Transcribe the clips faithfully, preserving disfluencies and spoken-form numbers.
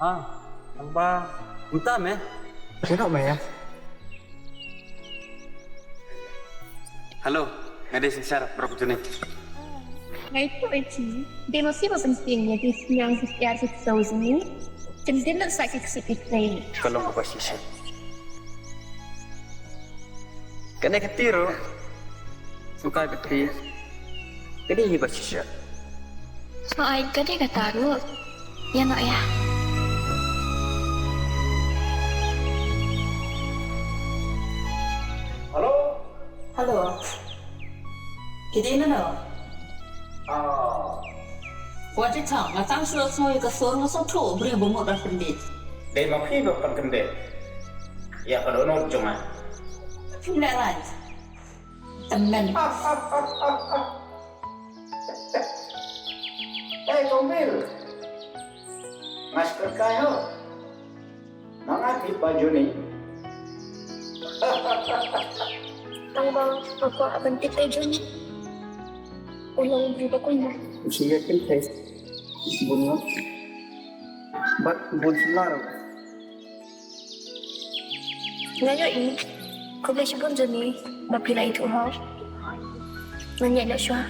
Ah, tang ba mynta me. Kino me ya? Hello, nga dei synshar brok Juni. Ngai tu eti, dei mo si mo penting ya di siang si siar si sau sini. Cem din sa ki si ki train. Ka long kaba shisha. Kane ka tiro. Suka ka ti. Kane hi ba shisha. So ai kane ka taru. Ya no ya. Hello. Hello. Ki dei na no? Ah. Wa ti tang, nga tang slo slo ka sor nga so tro bri bo mo da pendit. Dei ma phi ba pan kendit. Ya ka dono jong nga. Phi na rai. Temen. Hey, Kombil. Ngas kerkai ho. Nang ati pa Juni. Tang ba aku akan kita Juni. Ulang beri bakun. Usia kan kai. Bunga. Bat bun selar. Nga ïohi, khublei shibun Juni ba phi la ïathuh ha nga. Ngan ïaid noh shuwa.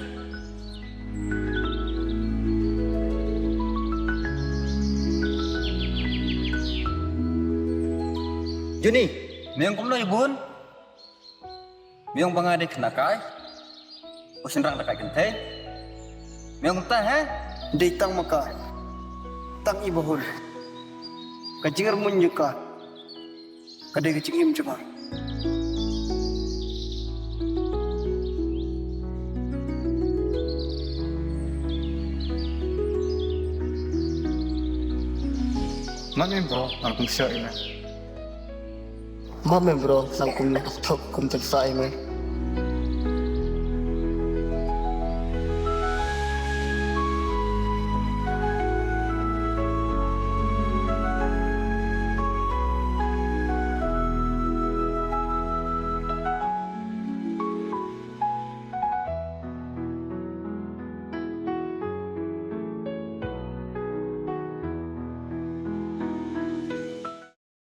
Juni, me ong kumno ïa bun? Me ong ba nga dei khynnah kai. U shynrang da kai kynthei. Me ong kumta he? Dei tang ma ka. Tang i bahul. Ka jingïarmun jong ka ka dei ka jingim jong nga. Mame bro, nang kum sha ina. Mame bro, nang kum thok kum tang sa ina.